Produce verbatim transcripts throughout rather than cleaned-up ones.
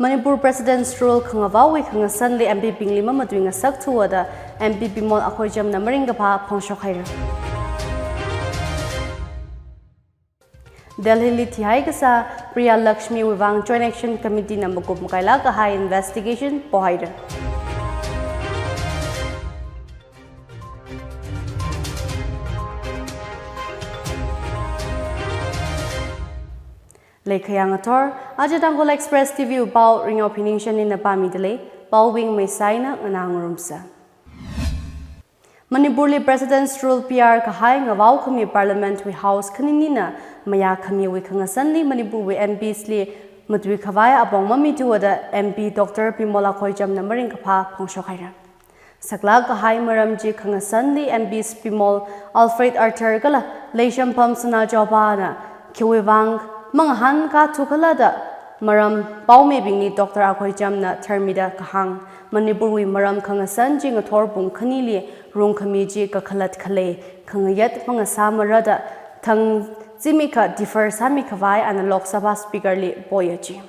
Manipur President's Rule khangavaowui khangasanli M P bingli mamatui ngasak thuwa da M P Bimol Akhoijamna maringkaphā phongshok haira. Delhi li thihai kasā Priya Lakshmi wui vang Joint Action Committee na makup makaila kahai investigation pohaira. Leikhayang athor, aja Tangkhul Express T V pao Ringao Phiningshan na pāmida lei, pao wing mai saina nganā ngarumsa. Manipur li President's Rule P R kahai ngavao khami Parliament wui House khanini na mayā khamiwui khangasanli Manipur wui M Ps li matui khavai apong mamithuwa da M P Doctor Bimol Akhoijamna maringkaphā phongshok haira. Saklak kahai maram chi khangasanli M Ps Bimol Alfred Arthur kala Leishempham Sanajaoba na khiwui vang mangahānkathu khala da maram paomibingli Doctor Akhoijamna tharmida kahāng, Manipur wui maram khangasan chi ngathor pung khanili rungkhami chi kakhalat khalei khangayat mangasāmara da thang zimikhā defer sāmi khavai ana Lok Sabha Speaker li poya chi.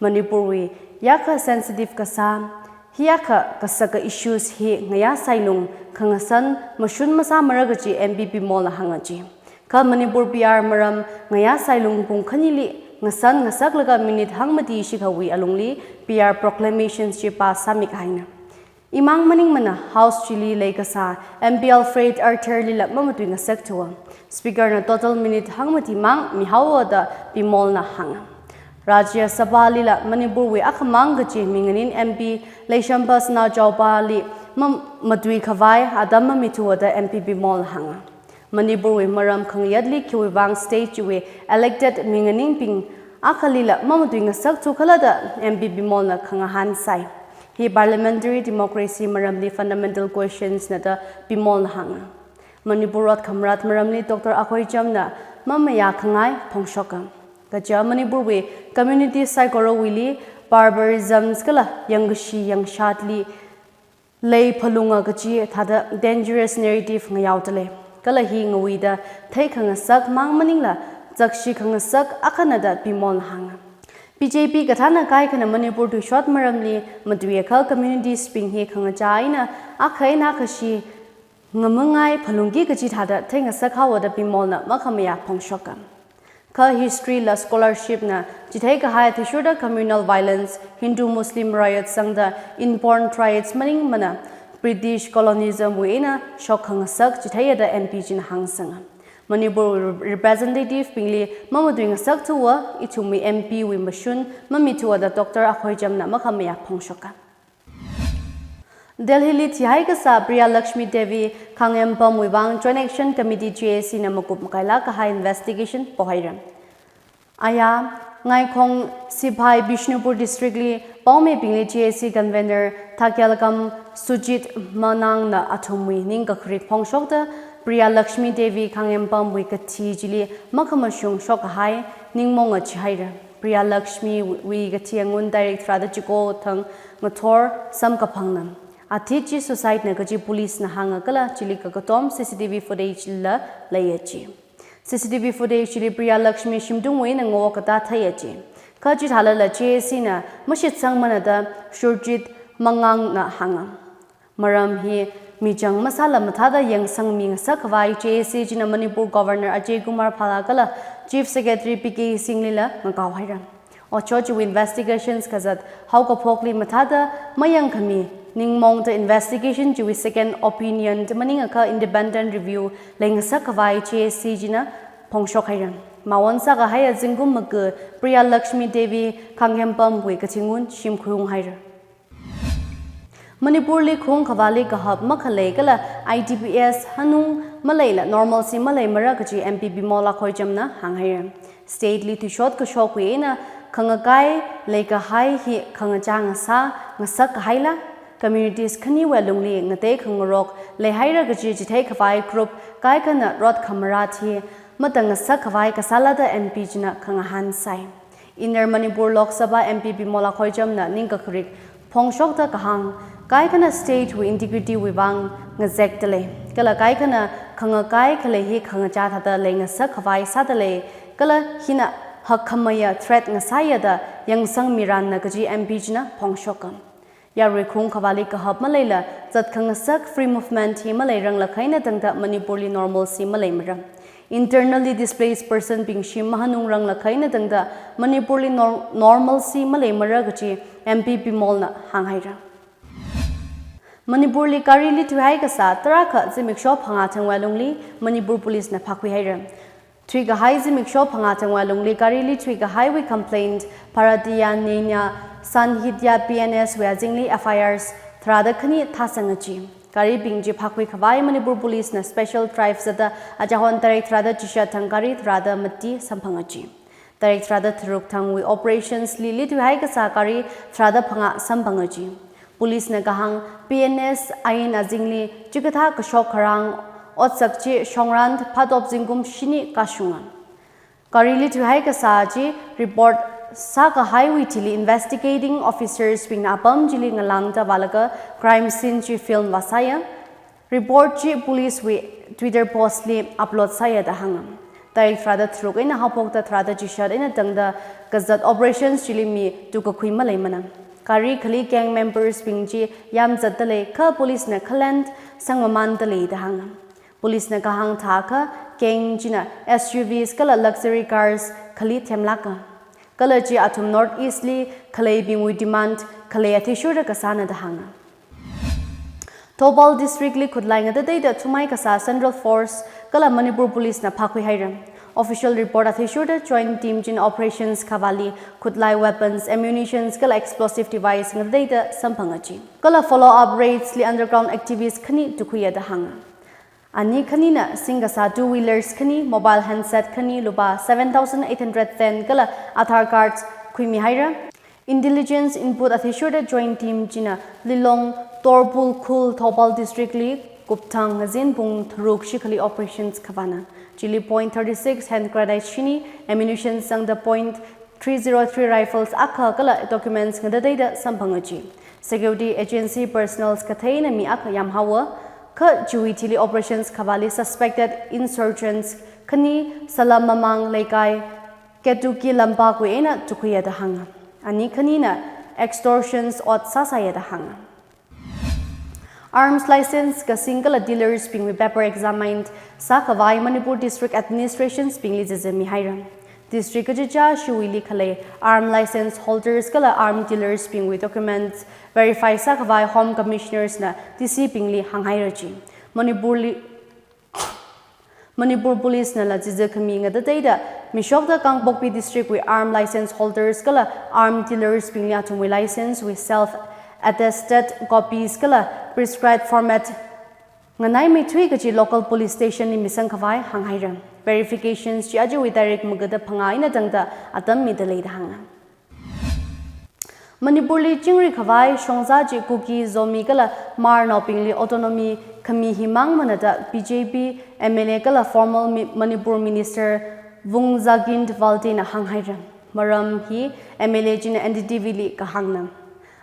Manipur wui yākha sensitive kasā, hi yākha kasaka issues hi ngayā sailung khangasan mashun masāmara kaji M P Bimol na hānga chi. Kha Manipur P R maram ngayā sailung pung khanili ngasan ngasaklaga minute hangmati shikhawui alungli P R proclamations chi pass sāmi kahaina. Imang maningmana House chili leikasā M P Alfred Arthur lila mamatui ngasak thuwa. Speaker na total minute hangmati mang mihaowa da Bimol na hānga. Rajya Sabha lila Manipur wui akhamang kaji minganin M P Leishempham Sanajaoba li mam-, matui khavai atam mamithuwa da M P Bimol na hānga. Manipur wui maram khangayatli khiwui vang state chiwui elected minganingbing akhalila mamatui ngasak thu khala da M P Bimol na khangahān sai. Hi parliamentary democracy maramli fundamental questions na da Bimol na hānga. Manipur rot khamarat maramli Doctor Akhoijamna mamayā khangai phongshoka. Kaja Manipur wui community saikorawuili barbarisms kala yangkashi yangshatli lei phalunga kaji thāda dangerous narrative ngayaoda lei. Kala hi ngawuida thei khangasak mang maningla zakshi khangasak akhana da Bimol na hānga. B J P kathāna kaikhana Manipur tuishot maramli matuiakha communities bing hi khangachā eina akha eina akha shi ngamangai phalungki kaji thāda theingasak haowa da Bimol na makhamayā phongshoka. Kha history la scholarship na chithei kahai athishurda communal violence, Hindu Muslim riots sangda inborn triads maningmana British colonialism wui eina shok khangasak chitheiya da M P china hāngsanga. Manipur wui rep-, representative bingli mamatui ngasak thuwa, ithumwui M P wui mashun mamithuwa da Doctor Akhoijamna makhamayā phongshoka. Delhi li thihai kasā Priya Lakshmi Devi Khangempam wui vang Joint Action Committee J A C na makup makaila kahai investigation pohaira. Aya, Ngaikhong Siphai Bishnupur District li paomibingli J A C convener Thakyalkam Sujit Manang na athumwui ningkakharik phongshokta Priya Lakshmi Devi Khangempam wui kathi chili makhamashung shok kahai ningmonga chihaira. Priya Lakshmi wui kathi angun tarik tharāda chiko thang ngathor samkaphangna. Athit chi suicide na kaji police na hānga kala chili kakatom C C T V footage la leiya chi. C C T V footage chili Priya Lakshmi shimtungwui eina ngawok katā theiya chi. Kha chithālala J A C na mashitsangmana da Surjit Mangang na hānga. Maram hi michang masāla mathāda yangsangmi ngasak khavai J A C china Manipur Governor Ajay Kumar Bhalla kala Chief Secretary P K Singh lila ngakao haira. Ocho chiwui investigations kazat haokaphokli mathāda mayangkhami ningmongda investigation chiwui second opinion da maningakha independent review leingasak khavai J A C china phongshok haira. Mawon sākahaiya zingkum maga Priya Lakshmi Devi Khangempam wui kathingun shimkhung haira. Manipur li khung khavāli kahap makhalei kala I D P S hanung maleila normalcy maleimara kaji M P Bimol Akhoijamna hānghaira. State li tuishot kashokwui eina khangakai leikahai hi khangachā ngasā ngasak kahaila, communities khaniwui alungli ngatei khangarok leihaira kaji chithei khavai group kaikhana rot khamarat hi matangasak khavai kasāla da M P china khangahān sai. Inner Manipur Lok Sabha M P Bimol Akhoijamna ningkakharik phongshokta kahāng, kaikhana state wui integrity wui vang ngazekda lei, kala kaikhana khangakai khalei hi khangachā thāda leingasak khavai sāda lei, kala hina hakkhamaya threat ngasāya da yangsang miranna kaji M P china phongshoka. Yarui khung khavāli kahap maleila, zatkhangasak free movement hi maleirang lakhaina tangda Manipurli normalcy maleimara. Internally displaced person bing shim mahanungrang lakhaina tangda Manipurli nor-, normalcy maleimara kaji M P Bimolna hānghaira. Manipurli garili thuihai kasā tarākha zimiksho phangā thangwui alungli Manipur Policena phākhuihaira. Thuikahai zimiksho phangā thangwui alungli garili thuikahaiwui complaint Bharatiya Nyaya Sanhitya P N S wui azingli F I Rs tharāda khani thāsangachi. Garibing chi phākhui khavai Manipur Policena special drive zatda achahon tarik tharāda chishat thang gari tharāda mati samphangachi. Tarik tharāda tharuk thangwui operations lili thuihai kasā gari tharāda phangā samphangachi. Policena kahāng P N S ain azingli chikathā kashok kharang otsak chi shongran phatop zingkum shini kashunga. Garili thuihai kasā chi report sākahaiwui thili investigating officers bingna apam chili ngalāngda vālaga crime scene chi film vāsāya. Report chi policewui Twitter postli upload sāya da hānga. Tarik tharāda tharuk eina haophokta tharāda chishat eina tangda kazat operations chili mi tukakhui maleimana. Gari khali gang members bing chi yamzatda lei kha policena khalan sangmamānda lei da hānga. Policena kahāng thākha gang china S U Vs kala luxury cars khali themlāka. Kala chi athum North East li khaleibingwui demand khalei athishurda kasāna da hānga. Thoubal District li khutlai ngatateida thumhai kasā Central Force kala Manipur Policena phākhuihaira. Official report athishurda joint team china operations khavāli khutlai weapons, ammunitions kala explosive device ngatateida samphangachi. Kala follow up raids li underground activists khani tukhuiya da hānga. Ani khanina singkasā two wheelers khani, mobile handset khani, lupā seven thousand eight hundred ten kala Aadhaar cards khuimihaira. Intelligence input athishurda joint team china Lilong Torbul Khul Thoubal District li kupthang ngazin pung tharuk shikhali operations khavāna. Chili point thirty-six hand grenade shini, ammunition sangda point three zero three rifles akha kala documents ngatateida samphangachi. Security agency personnels katheina mi akha yamhaowa, kha chiwui thili operations khavāli suspected insurgents khani Salam Mamang Leikai, Ketuki Lampakvui eina tukhuiya da hānga. Ani khanina extortions ot sāsāya da hānga. Arms license kasing kala dealers bingwui paper examined sākhavai Manipur District Administrations bingli zizimihaira. District kachichā shiwuili khalei arm license holders kala arm dealers bingwui documents verify sākhavai Home Commissioners na D C bingli hānghairachi. Manipurli Manipur Police nala chichi khami ngatateida mishokta Kangpokpi District wui arm license holders kala arm dealers bingli athumwui license wui self attested copies kala prescribed format nganaimeithui kachi local police station li misang khavai hānghaira. Verifications chi ajawui tarik magada phangā eina tangda atam midalei da hānga. Manipurli chingri khavai shongza chi Kuki, Zomi kala Hmar naobingli autonomy khami himang manada B J P M L A kala former Mi-, Manipur Minister Vungzagin Valde na hānghaira. Maram hi M L A china N D T V li kahāngna.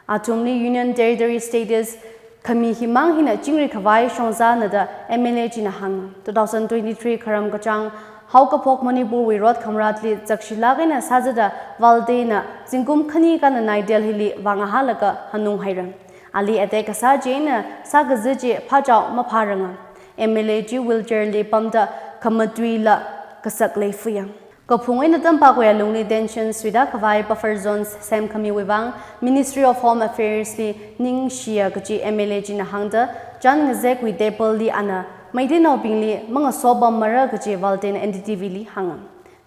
Athumli Union Territory status khami himang hina chingri khavai shongzana da M L A china hānga. Two thousand twenty-three kharam kachāng haokaphok Manipur wui rot khamratli zakshilak eina sāzada Valde na zingkum khani kananai Delhi li vāngahānlaga hanunghaira. Ali attack kasā china sākazi chi phāchao maphāranga. M L A chi wheelchair li pamda khamatuila kasak leifuya. Kaphung eina tampakwui alungli tension suida khavai buffer zones semkhamiwui vang Ministry of Home Affairs li ningshiya kachi M L A china hāngda, chān ngazekwui table li ana Meitei naobingli mangaso pammara kachi Valde na N D T V li hānga.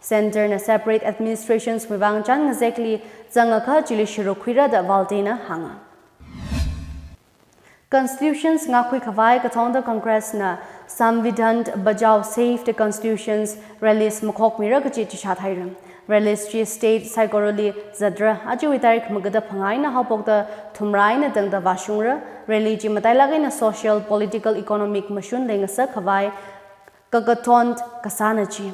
Centre na separate administrations wui vang chān ngazekli zangakha chili sharuk khuira da Valde na hānga. Constitutions ngākkhui khavai kathongda Congress na Samvidhan Bachao Save the Constitutions rallies makhokmira kachi chishat haira. Rallies chi state saikorali zatra, ajawui tarik magada phangā eina haophokta thumrā eina tangda vāshungra. Rally chi matailak eina social, political, economic mashun leingasak khavai kakathon kasāna chi.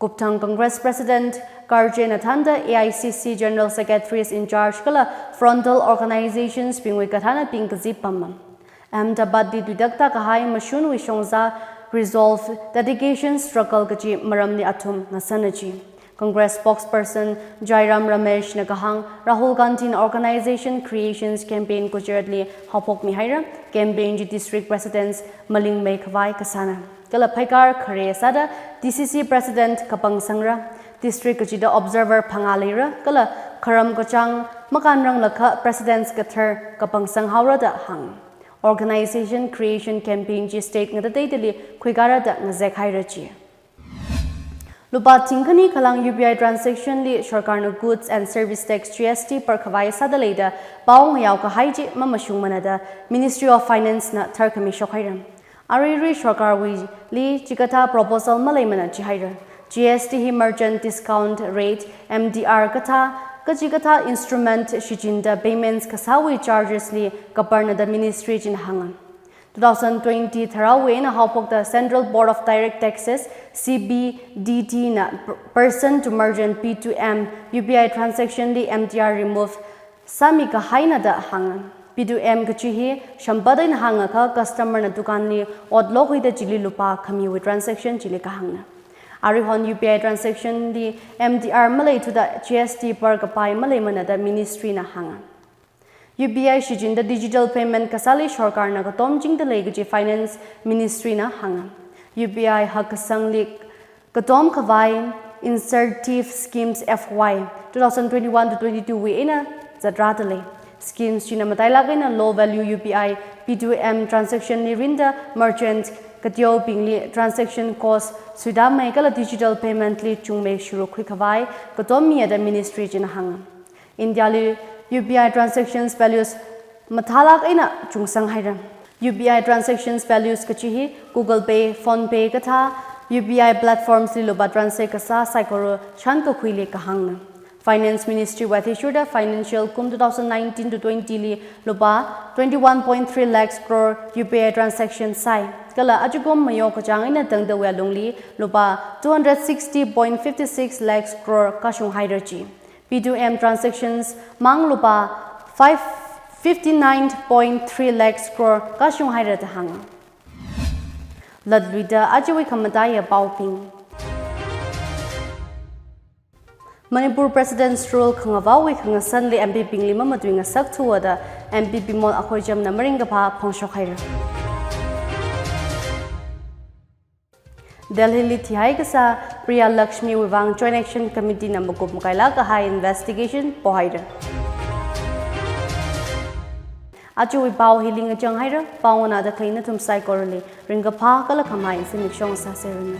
Kupthang Congress President Kharge na thānda A I C C General Secretaries in charge kala frontal organizations bingwui kathānabing kazip pamma. Ahmedabad li tuitakta kahai mashunwui shongza resolve, dedication, struggle kachi maramli athum ngasāna chi. Congress spokesperson Jairam Rameshna kahāng, Rahul Gandhina organization creations campaign Gujaratli haophokmihaira. Campaign chi district presidents malingmeikhavai kasāna. Kala pheikar khare sāda D C C president kapangsangra. District kachida observer phangā leira, kala kharam kachāng makānranglakha presidents kathar kapangsanghaora da hānga. Organization creation campaign chi state ngatateidali khuikāra da ngazekhaira ji. Lupā thingkhani khalang U P I transaction li sorkarna goods and service tax, G S T, parkhavai sāda leida pao ngayaokahai chi mamashungmana da Ministry of Finance na tharkhami shokhaira. Aruirui sorkarwuili chikathā proposal maleimana jihaira. G S T hi merchant discount rate, M D R kathā, kachikathā instrument shichinda payments kasāwui charges li kaparna da ministry china hānga. Two thousand twenty tharāwui eina haophokta Central Board of Direct Taxes, C B D T na per-, person to merchant, P two M, U P I transaction li M D R remove sāmikahaina da hānga. P two M kachi hi shampad eina hāngakha customer na dukanli ot lokhuida chili lupā khamiwui transaction chili kahāngna. Aruihon U P I transaction li M D R maleithuda G S T parkapai maleimana da ministry na hānga. U P I shichinda digital payment kasāli sorkarna katomchingda lei kaji Finance Ministry na hānga. U P I hakkasangli katomkhavai incentive schemes F Y two thousand twenty-one to twenty-two wui eina zatrāda lei. Schemes china matailāk eina low value U P I, P two M transaction li rinda merchant kateobingli transaction cost suidamei kala digital payment li chungmei shuruk khuikhavai katommiya da ministry china hānga. India li U P I transactions values mathālāk eina chungsanghaira. U P I transactions values kachi hi Google Pay, PhonePe kathā U P I platforms li lupā transact kasā saikora shānkakhuili kahāngna. Finance Ministry wui athishurda financial kum two thousand nineteen to twenty li lupā twenty-one point three lakhs crore U P I transactions sāi. Kala ajakum mayo kachāng eina tangdawui alungli lupā two hundred sixty point five six lakhs crore kashunghaira ji. P two M transactions mang lupā five, fifty-nine point three lakhs crore kashunghaira da hānga. Latluida ajawui khamataiya paobing. Manipur President's Rule khangavāwui khangasanli M P bingli mamatui ngasakthuwa da M P Bimol Akoijamna maringkaphā phongshokhaira. Delhi li thihai kasā Priya Lakshmi wui vang Joint Action Committee na makup makailāk kahai investigation pohaira. Ajawui pao hili ngachanghaira, pao nganāda khalei nathum saikorali ringkaphā kala khamahai zimiksho sāseranu.